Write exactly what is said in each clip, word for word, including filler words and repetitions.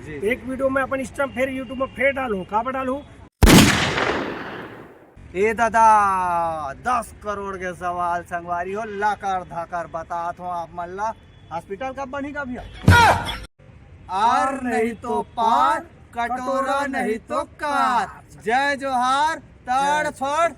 एक वीडियो में अपन Insta म फेर YouTube में फेर डालूं, काबर डालूं? ए दादा, दस करोड़ के सवाल संगवारी हो, लाकर धाकर बतात हो आप मन ला। हॉस्पिटल कब बनही का भैया? आर नहीं तो पार, कटोरा नहीं तो कार। जय जोहार, तड़फड़।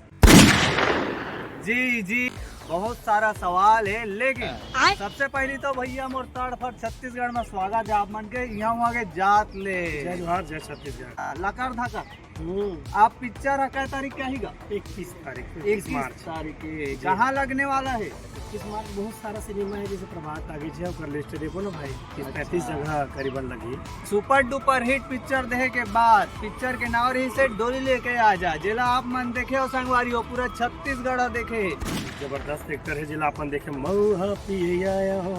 जी जी, बहुत सारा सवाल है, लेकिन आय। सबसे पहली तो भैया मोर तड़फड़ छत्तीसगढ़ में स्वागत है आप मन के। यहाँ वहाँ के जात ले। जय जोहार, जय छत्तीसगढ़। लकर धकर। हम्म। आप पिक्चर है कै तारीख के आही गा? इक्कीस तारीख, इक्कीस इक्कीस मार्च। तारीख के। जी। कहाँ लगने वाला है? इक्कीस मार्च बहुत सारा सिनेमा है, जैसे प्रभात टाकीज है, ओकर लिस्ट देखो ना भाई, कि अच्छा। पैंतीस जगह करीबन लगी। सुपर डुपर हिट पिक्चर देखे के बाद पिक्चर के नाव रही से डोली लेके आ जा, जेला आप मन देखे हो संगवारी हो, पूरा छत्तीसगढ़ देखे हे। जबरदस्त एक्टर है, जेला अपन देखे, मऊ हा पिए आया हो।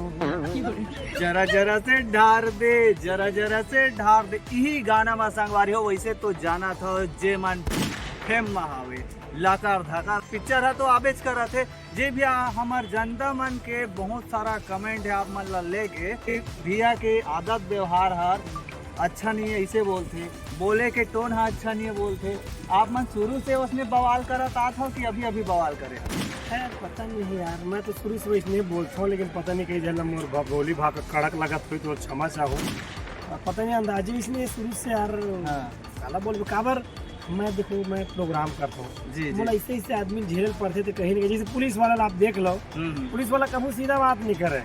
जरा जरा से ढार दे, जरा जरा से ढार दे, इही गाना मा संगवारी हो। वैसे तो जाना था जे मन फेम मा हावे, लाकार धाकार पिक्चर है तो आबेच करत है। जे भी आ, हमर जनता मन के बहुत सारा कमेंट है आप मन ला लेके कि भैया के आदत व्यवहार हर अच्छा नहीं है, इसे बोलथे, बोले के टोन हा अच्छा नहीं है बोलथे। आप मन शुरू से उसने बवाल करत आत हो कि अभी अभी बवाल करे हो? खैर, पता नहीं यार, मैं तो शुरू से वैसने बोलता हूँ, लेकिन पता नहीं कई झन ला मोर भा-, बोली भाखा कड़क लगत होई तो क्षमा चाहूँ। और पता नहीं अंदाजे इसने शुरू से यार हाँ। काला बोलबे काबर, मैं देखो, मैं प्रोग्राम करता हूँ। जी, जी। मोला ऐसे ऐसे आदमी झेल पड़थे, तो कहीं ना कहीं, जैसे पुलिस वाला ला आप देख लो, हम्म, हम्म। पुलिस वाला कभू सीधा बात नहीं करे,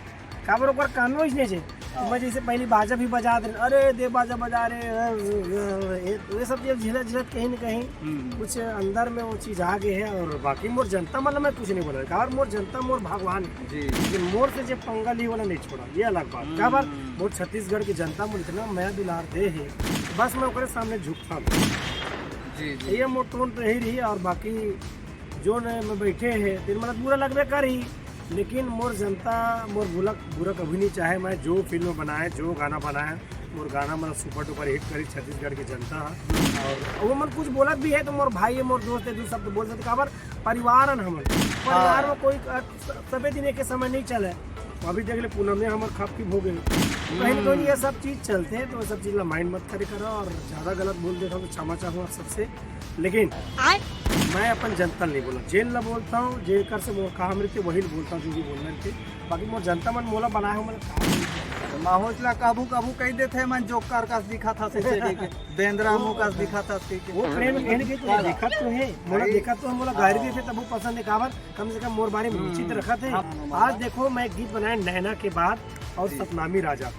काबर ओकर कानून इसने छे। हाँ। मैं जैसे पहली बाजा भी बजा दे, अरे दे बाजा बजा रे, ये, ये सब चीज झेलत झेलत कहीं ना कहीं हम्म। कुछ अंदर में वो चीज आ गई है। और बाकी मोर जनता, मतलब, मैं कुछ नहीं बोला, काबर मोर जनता मोर भगवान है। जी। लेकिन मोर से जे पंगा ली वाला नहीं छोड़ा, ये अलग बात। हम्म। काबर मोर छत्तीसगढ़ की जनता मोर इतना मया दुलार दे है, बस मैं ओकरे सामने झुकता हूँ। जी, जी। ये मोर टोन तो यही रही, और बाकी जो न मैं बैठे है, तेन मतलब बुरा लगबे कर ही, लेकिन मोर जनता मोर बुरा, बुरा कभी नहीं चाहे। मैं जो फिल्म बनाए, जो गाना बनाए, मोर गाना मतलब सुपर डुपर हिट करी छत्तीसगढ़ की जनता। और वो मन कुछ बोलत भी है तो मोर भाई है, मोर दोस्त है, दू शब्द बोल सकते, काबर परिवार है हमन, परिवार हाँ। में कोई अ, स-, सबे दिन एक समय नहीं चले। अभी देख ले, पूनम में हमर खप की भोगे। कहीं ना कहीं ये सब चीज चलते हैं, तो वो सब चीज ला माइंड मत करे करो, और ज्यादा गलत बोल देता हूँ तो क्षमा चाहूँ आप सबसे। लेकिन आय। मैं अपन जनता नहीं बोला, जेन ला बोलता हूँ, जेकर से मोर काम रहते वही ला बोलता हूँ, जो भी बोलना रहते। बाकी मोर जनता मन मोला बनाए हो, मतलब काम नहीं किया। माहौस ला काबू काबू कह देते हैं, मन जोकर का दिखा था, सोचे के बेंदरा मुंह का दिखा था, ठीक है। वो प्रेम कहने के तो दिक्कत तो है, मोला भाई। दिक्कत तो है, मोला गारी देते तब वो पसंद है, काबर कम से कम मोर बारे में उचित रखत है। हाँ। आज देखो, मैं एक गीत बनाया नैना के बाद और जी। सतनामी राजा।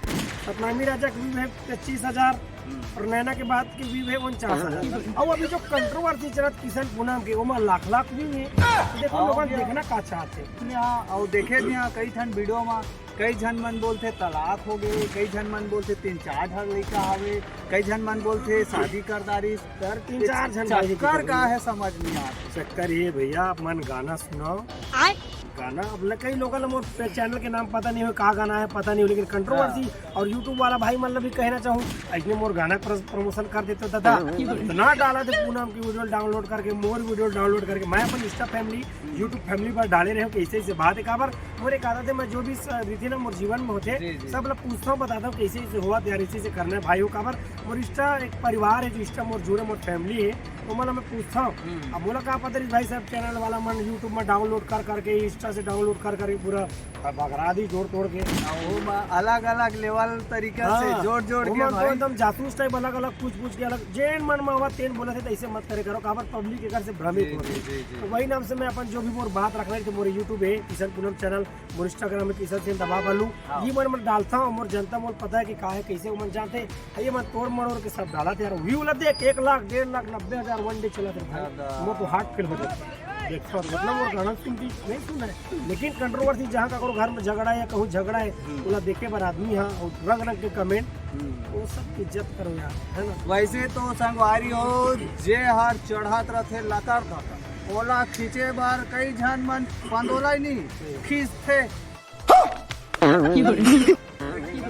सतनामी राजा के व्यू है पच्चीस हजार हम्म। और नैना के बाद के व्यू है उनचास हजार। और अभी जो कंट्रोवर्सी चलत किशन पूनम के, ओमा लाख लाख व्यू है। तो देखो, हाँ, लोगन भैया। देखना का चाहते हैं। हाँ, और देखे भी हाँ, कई ठन वीडियो में कई झन मन बोलथे तलाक हो गए, कई झन मन बोलथे तीन चार ठन लइका आवे, कई झन मन बोलथे शादी कर डारिस। सर, तीन चार झन भाई चक्कर दिखे का हैं। है, समझ नहीं आता। चक्कर ये भैया, आप मन गाना सुनाओ। आय। गाना अब ल-, कई लोगन ल मोर पे-, चैनल के नाम पता नहीं हो, का गाना है पता नहीं हो, लेकिन कंट्रोवर्सी हाँ। और YouTube वाला भाई मन ल भी कहना चाहूँ, ऐसने मोर गाना प्र-, प्रमोशन कर देते हो दादा। हाँ। इतना डाला थे पूनम की वीडियो डाउनलोड करके, मोर वीडियो डाउनलोड करके, मैं अपन Insta फैमिली, YouTube फैमिली पर डाले रहे हूँ कि ऐसे ऐसे बात है, काबर मोर एक आदत है, मैं जो भी स-, रीति ना मोर जीवन में होते, जी, जी। सब लोग पूछता हूँ, बताता हूँ, कैसे ऐसे हुआ यार, ऐसे ऐसे करना है भाई हो, काबर मोर Insta एक परिवार है, जो Insta मोर जुड़े, मोर फैमिली है, तो मतलब मैं पूछता हूँ। हम्म। अब मोला का पता रही भाई साहब, चैनल वाला मन YouTube में डाउनलोड कर करके, Insta से डाउनलोड कर करके पूरा बगरा दी जोड़ तोड़ के। हाँ, वो अलग अलग लेवल तरीका से हाँ, जोड़ जोड़ वो के मन तो भाई। एकदम जासूस टाइप अलग अलग पूछ पूछ के अलग जेन मन में आवा तेन बोला थे, तो ऐसे मत करे करो, काबर पब्लिक एकर से भ्रमित जी, होते। जी, जी, जी। तो वही नाम से मैं अपन जो भी मोर बात रखना है, तो मोर YouTube है किशन पूनम चैनल, मोर Instagram में किशन सेन दबा बालू। हाँ। ये मन में डालता हूँ, मोर जनता मोर पता है कि का है, कैसे वो मन जानते हैं। ये मन तोड़ मरोड़ के सब डाला थे यार। व्यू ला देख, एक लाख, डेढ़ लाख, नब्बे हजार वन डे चला थे भाई। दादा। मोर तो हार्ट फेल हो जाता। देखता हूँ, मतलब, मोर गाना सुनती नहीं सुना है, लेकिन कंट्रोवर्सी जहाँ का करो घर में झगड़ा है या कहूँ झगड़ा है, हम्म। ओला देखे बर आदमी हाँ, और रंग रंग के कमेंट, हम्म। वो सब इज्जत करो यार, है ना? वैसे तो संगवारी हो, जे हर चढ़त रथे लकर धकर, ओला खींचे बर कई झन मन पंदोला ही नहीं, खींचथे।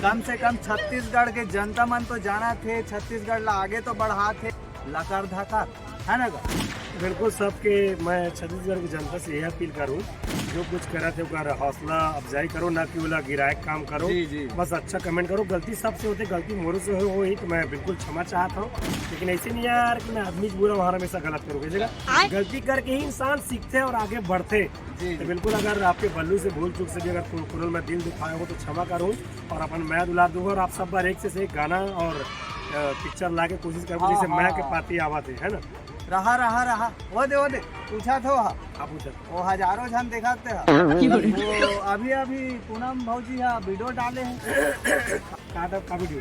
कम से कम छत्तीसगढ़ के जनता मन तो जानत हे, छत्तीसगढ़ ला आगे तो बढ़ात हे, लकर धकर। है ना का? बिल्कुल, सबके मैं छत्तीसगढ़ की जनता से यह अपील करूँ, जो कुछ करत हे ओकर हौसला अफजाई करो, ना कि ओला गिराए के काम करो। जी, जी। बस अच्छा कमेंट करो, गलती सबसे होते, गलती मोरो से हो होही तो मैं बिल्कुल क्षमा चाहत हूँ, लेकिन ऐसे नहीं यार कि मैं आदमी बुरा वहाँ हमेशा गलत करूँ। जगह गलती करके ही इंसान सीखते हैं और आगे बढ़ते। जी, तो बिल्कुल, अगर आपके बल्लू से भूल चूक से भी अगर को- कोनो मैं दिल दुखाए हो तो क्षमा करूँ, और अपन मैं दुलार दूँ, और आप सब बार एक से, से एक गाना और पिक्चर ला के कोशिश करबो, जैसे हाँ, मैं हाँ। के पाती आवत हे, है ना? रहा रहा रहा, वो दे वो दे, पूछा थो हा। आप पूछा। वो हजारों झन देखाते हा। वो अभी अभी पूनम भौजी हा वीडियो डाले हैं। का का वीडियो?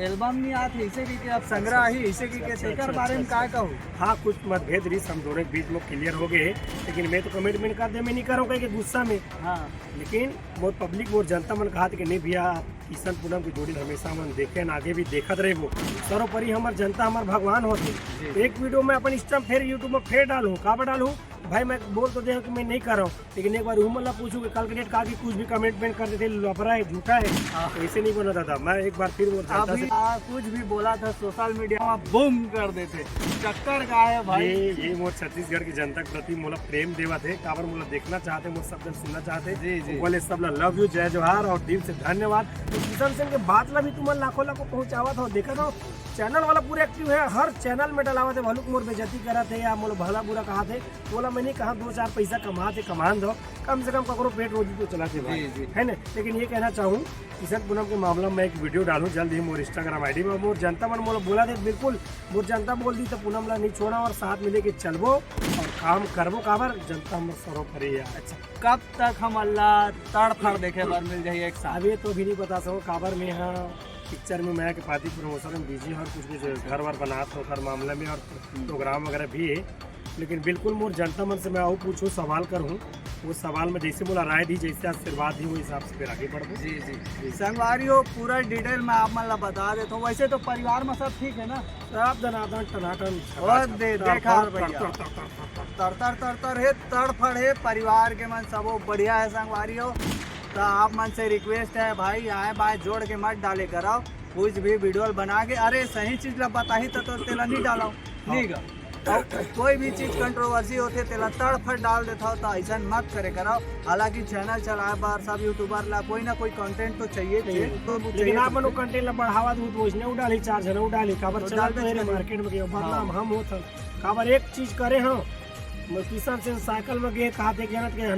एल्बम नहीं आते इसे की के अब संग्रह ही इसे की के अच्छा, तेकर अच्छा, बारे में अच्छा, का कहूँ? हाँ, कुछ मतभेद रही हम दोनों के बीच में क्लियर हो गए, लेकिन मैं तो कमिटमेंट कर दे, मैं नहीं करूँ कहीं के गुस्सा में। हाँ। लेकिन मोर पब्लिक, मोर जनता मन कहा कि नहीं भैया, किशन पूनम की जोड़ी हमेशा मन देखे न आगे भी देखत रहे। वो सर्वोपरि हमार जनता हमार भगवान होते। जी। तो एक वीडियो में अपन इंस्टा में फेर यूट्यूब में फेर डालूँ, काबर डालूँ भाई? मैं बोल तो दे हूँ कि मैं नहीं कर रहा हूँ, लेकिन एक बार उमर ला पूछूँ कि कल के डेट का कि कुछ भी कमिटमेंट कर देते, लफड़ा है, झूठा है। हाँ। तो ऐसे नहीं बोला दादा, मैं एक बार फिर मोर जनता अभी से आ, कुछ भी बोला था सोशल मीडिया में बूम कर देते। चक्कर का है भाई? ये ये मोर छत्तीसगढ़ की जनता के प्रति मोला प्रेम देवत हे, काबर मोला देखना चाहते, मोर सब जन सुनना चाहते। जी, जी। बोले सब ला लव यू, जय जोहार और दिल से धन्यवाद। तो किशन सिंह के बात ला भी तुमन लाखों लाखों पहुंचावत हो, देखत हो चैनल वाला पूरे एक्टिव है, हर चैनल में डलावत है। भलुक मोर बेइज्जती करत है या मोला भला बुरा कहत है, मोला मैं नहीं कहा, दो चार पैसा कमात है, कमान दो, कम से कम ककरो पेट रोजी तो चलाते भाई, जी, जी। है ना? लेकिन ये कहना चाहूँ, किशन पूनम के मामला में एक वीडियो डालूँ जल्द ही मोर इंस्टाग्राम आईडी में। मोर जनता मन मोला बोला थे, बिल्कुल मोर जनता बोल दी तो पूनम ला नहीं छोड़ा और साथ में लेके चलबो और काम करबो, काबर जनता हमर सर्वोपरि है। अच्छा, कब तक हम अल्लाह तड़फड़ देखे बर मिल जाइए एक साथ? अभी तो भी नहीं बता सको, काबर मैं यहाँ पिक्चर में मैं के पाती प्रमोशन में बिजी हूँ, कुछ कुछ घर वर बनात हो, घर मामला में और प्रोग्राम वगैरह भी है। लेकिन बिल्कुल मोर जनता मन से मैं आऊ पूछूँ, सवाल करूँ, वो सवाल में जैसे मोला राय दी, जैसे आशीर्वाद दी, वो हिसाब से फिर आगे बढ़बो। जी, जी। संगवारी हो, पूरा डिटेल में आप मन ला बता देता हूँ। वैसे तो परिवार में सब ठीक है ना? सब दनादन टनाटन और दे, देखा भैया। तर, तर, तर, तर, तर, तर। तर तर तर तर हे, तड़फड़ हे, परिवार के मन सबो बढ़िया है संगवारी हो। तो आप मन से रिक्वेस्ट है भाई, आए बाएं जोड़ के मत डाले कराओ कुछ भी वीडियो बना के। अरे सही चीज ला बताही तो, तो तेला नहीं डालो, नहीं गा। और कोई भी चीज कंट्रोवर्सी होते तेला तड़फड़ डाल देता हो तो ऐसा मत करे कराओ। हालांकि चैनल चलाए बार सब यूट्यूबर ला कोई ना कोई कंटेंट तो चाहिए चाहिए। तो वो लेकिन चाहिए आप तो मन कंटेंट ला बढ़ावा दू तो इसने उड़ा ली, चार जने उड़ा ली, काबर तो चला डाल तो दे है चैनल। मार्केट में के बदनाम हाँ। हम होत हन। काबर एक चीज करे हो, मैं किशन सिंह साइकिल में गए कहा थे कि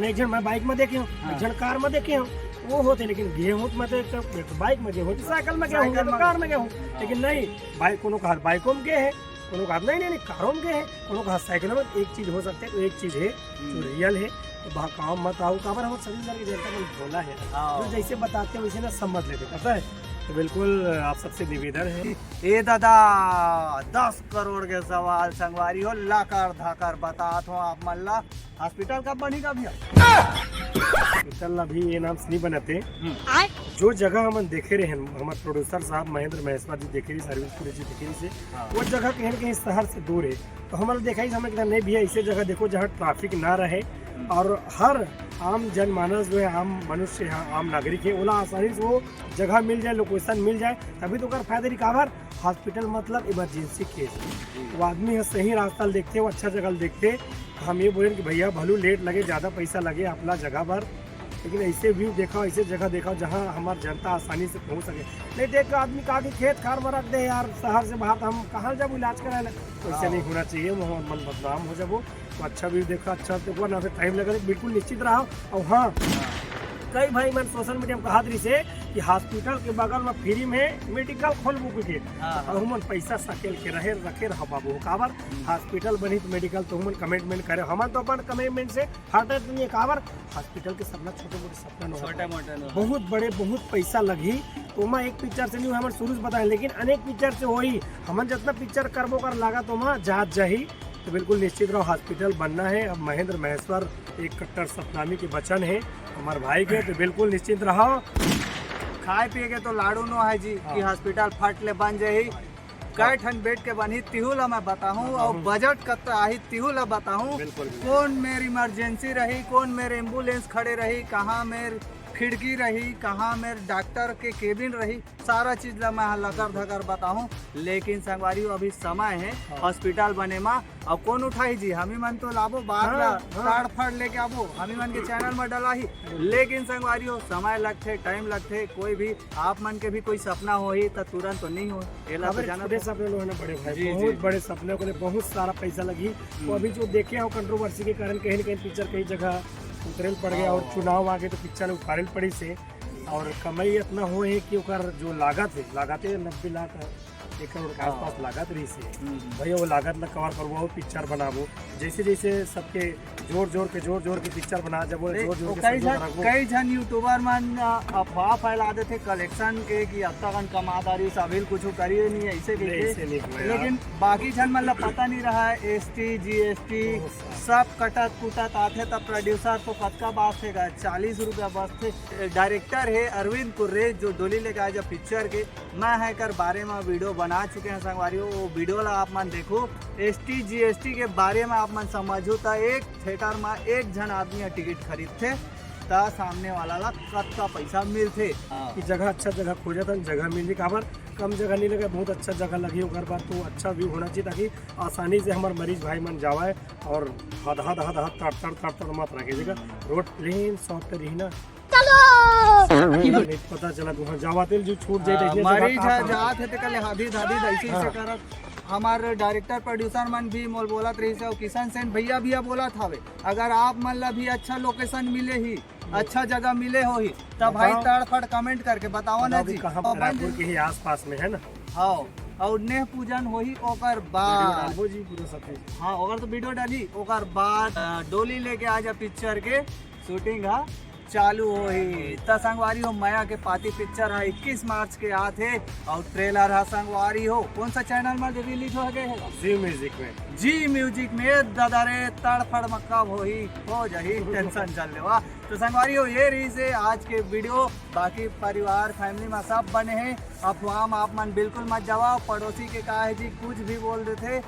एक झन मैं बाइक में देखे हूँ, हाँ। एक झन कार में देखे हूँ, वो होते, लेकिन गए हूँ तो मैं तो एक तो, एक तो बाइक में गए हूँ, साइकिल में गए हूँ, साइकिल तो में। कार में गए हूँ। लेकिन नहीं, बाइक कोनो कहा बाइकों में गए हैं, कोनो कहा नहीं नहीं नहीं कारों में गए हैं, कोनो कहा साइकिलों में। एक चीज हो सकते है, तो एक चीज है जो रियल है, तो बहकाव मत आओ, काबर हम छत्तीसगढ़ की जनता को बोला है, हाँ। जो जैसे बताते हैं वैसे ना समझ लेते, पता है? तो बिल्कुल आप सबसे निवेदन है। ए दादा, दस करोड़ के सवाल संगवारी हो, लाकर धाकर बतात हो आप मन ला। हॉस्पिटल कब बनी का भैया? हॉस्पिटल अभी ये नाम से नहीं बनाते। जो जगह हम देखे रहे हैं, हमारे प्रोड्यूसर साहब महेंद्र महेश्वर जी देखे रहे, सर्विस पूरे जी देखे रहे से, हाँ। वो जगह कहीं ना कहीं शहर से दूर है, तो हमारे देखा ही समझ नहीं भैया, ऐसे जगह देखो जहाँ ट्रैफिक ना रहे और हर आम जनमानस जो है, आम मनुष्य है, आम नागरिक है, ओला आसानी से वो जगह मिल जाए, लोकेशन मिल जाए, तभी तो ओकर फायदा रही। काबर हॉस्पिटल मतलब इमरजेंसी केस, वो आदमी ह सही रास्ता ल देखते, वो अच्छा जगह ल देखते। हम ये बोलेन कि भैया भलू लेट लगे, ज़्यादा पैसा लगे अपना जगह पर, लेकिन ऐसे व्यू देखा, ऐसे जगह देखा जहाँ हमार जनता आसानी से पहुँच सके। नहीं देख के आदमी का कि खेत खार में रख दे यार, शहर से बाहर तो हम कहाँ जाबो इलाज कराए ला? वैसे हाँ। नहीं होना चाहिए, वहाँ मन बदनाम हो जाबो। तो अच्छा व्यू देखा, अच्छा देखो ना, फिर टाइम लगे, बिल्कुल निश्चित रहा। और हाँ, कई भाई मन सोशल मीडिया में कहत रहिसे कि हॉस्पिटल के बगल में फ्री में मेडिकल खोलबो के। हाँ, हाँ। और हमन पैसा सकेल के रहे, रखे रह बाबू, काबर हॉस्पिटल बनी तो मेडिकल तो हमन कमिटमेंट करे, हमन तो अपन कमिटमेंट से हटे नहीं, काबर हॉस्पिटल के सपना छोटे मोटे सपना नहीं छोटे होता। मोटे नहीं। बहुत बड़े, बहुत पैसा लगही, तो ओमा एक पिक्चर से नहीं, हमन शुरू से बताए, लेकिन अनेक पिक्चर से होही। हमन जितना पिक्चर करबो कर लागा तो ओमा जात जाही। तो बिल्कुल निश्चित रहो, हॉस्पिटल बनना है। अब महेंद्र महेश्वर एक कट्टर सतनामी के वचन है हमारे भाई के, तो बिल्कुल निश्चित रहो। खाए पिए के तो लाड़ू नो है जी हाँ। कि हॉस्पिटल फट ले बन जाही। कै ठन बेड के बनही तिहू ला मैं बताहूँ, और बजट कत्ता आही तिहू ला बताहूँ। बिल्कुल, बिल्कुल। कौन मेर इमरजेंसी रही, कौन मेर एम्बुलेंस खड़े रही, कहाँ मेर खिड़की रही, कहाँ मेर डॉक्टर के केबिन रही, सारा चीज ला मैं लकर धकर बताहूँ। लेकिन संगवारी हो, अभी समय है हाँ। हॉस्पिटल बने मा, अउ कौन उठाही जी, हमी मन तो लाबो बाहर हाँ, ला, हाँ। ताड़ फाड़ लेके आबो, हमी मन के चैनल में डलाही। लेकिन संगवारी हो, समय लगथे, टाइम लगथे। कोई भी आप मन के भी कोई सपना होही त तुरंत तो नहीं हो, एला तो काबर जाना छोटे था। सपने लोग हैं ना बड़े भाई, जी, बहुत जी। बड़े सपने, ओकरे बहुत सारा पैसा लगी। हम्म। वो अभी जो देखे हो कंट्रोवर्सी के कारण कहीं ना कहीं पिक्चर कई जगह उतरेल पड़ गया हाँ। और चुनाव आगे तो पिक्चर उखाड़ेल पड़ी से और कमाई इतना हो है कि ओकर जो लागत है, लागत है नब्बे लाख एक करोड़ के हाँ। आसपास लागत रही से। हम्म। भैया वो लागत ला कवर करबो, पिक्चर बनाबो, जैसे जैसे सबके जोर जोर के जोर जोर के पिक्चर बना जब वो देख, जोर जोर वो के कई संजोग झन रखबो। कई झन यूट्यूबर मन अ, अफवाह फैला देथे कलेक्शन के कि अत्ता कन कमा दारी सभी कुछ करिए नहीं ऐसे नहीं, कहिके। ऐसे नहीं हुआ यार। लेकिन बाकी झन मन ला पता नहीं रहा है एसटी जीएसटी बहुत सारा। सब कटत कुटत आथे तब प्रोड्यूसर तो कतका बात थे गा, चालीस रुपया बस थे। डायरेक्टर है अरविंद कुर्रे जो डोली लेके आए जब पिक्चर के मैं ह एकर बारे म वीडियो बना चुके हैं संगवारी हो। वो वीडियो ला आप मन देखो, एसटी जीएसटी के बारे म आप मन समझो त एक थिएटर म एक झन आदमी ह टिकट खरीदथे त सामने वाला ला कतका पैसा मिलथे। हाँ। कि जगह अच्छा जगह खोजत हन, जगह मिल जी, काबर कम जगह नहीं लगे, बहुत अच्छा जगह लगी, ओकर बाद तो अच्छा व्यू होना चाहिए ताकि आसानी से हमारे मरीज भाई मन जावे और हद हद हद हद तड़ तड़ तड़ तड़ मत रखे जगह, रोड प्लेन सॉफ्ट रही ना। चलो। नहीं पता चला तुहां जावा तेल जो छूट जाए, आ, देखने से मरीज बात ह आता। जात हे ते कले हादी धादी दैसी हाँ। से करत। हमार डायरेक्टर प्रोड्यूसर मन भी मोल बोलत रही से, किशन सेन भैया भैया बोलत हवे, अगर आप मन ला भी अच्छा लोकेशन मिले ही, अच्छा जगह मिले होही, तब भाई बताओ। तड़फड़ कमेंट करके बताओ ना बताओ जी। कि कहाँ और बन रायपुर के ही आसपास में है ना। हाँ, और नेह पूजन होही ओकर वीडियो बाद। डालबो जी पूरा सब चीज। हाँ, ओकर तो वीडियो डाली, ओकर बाद अ, डोली लेके आ जा पिक्चर के शूटिंग हा चालू होही। त संगवारी हो, मया के पाती पिक्चर हा इक्कीस मार्च के आत हे और ट्रेलर हा संगवारी हो कौन सा चैनल में रिलीज हो गए है? जी म्यूजिक में। जी म्यूजिक में दादा रे तड़फड़ म कब होही, हो जाही, टेंशन चल लेवा। तो संगवारी हो, ये रही से आज के वीडियो। बाकी परिवार फैमिली में सब बने हैं, अफवाह में आप मन बिल्कुल मत जावा। पड़ोसी के का है जी, कुछ भी बोल देथे,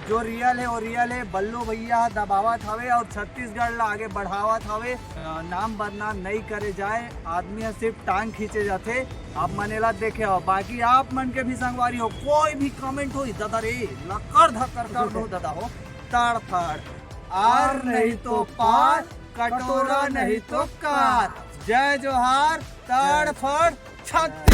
जो रियल है वो रियल है। बल्लू भैया दबावत हवे और छत्तीसगढ़ ला आगे बढ़ावत हवे। अ, नाम बदनाम नहीं करे जाए, आदमी ह सिर्फ टांग खींचे जाथे। आप मन एला देखे हो, बाकी आप मन के भी संगवारी हो, कोई भी कमेंट होही दादा रे लकर धकर कर दो दादा हो, तड़फड़ आर नहीं तो पार, कटोरा नहीं तो कार। जय जोहार, तड़फड़ छत्तीसगढ़।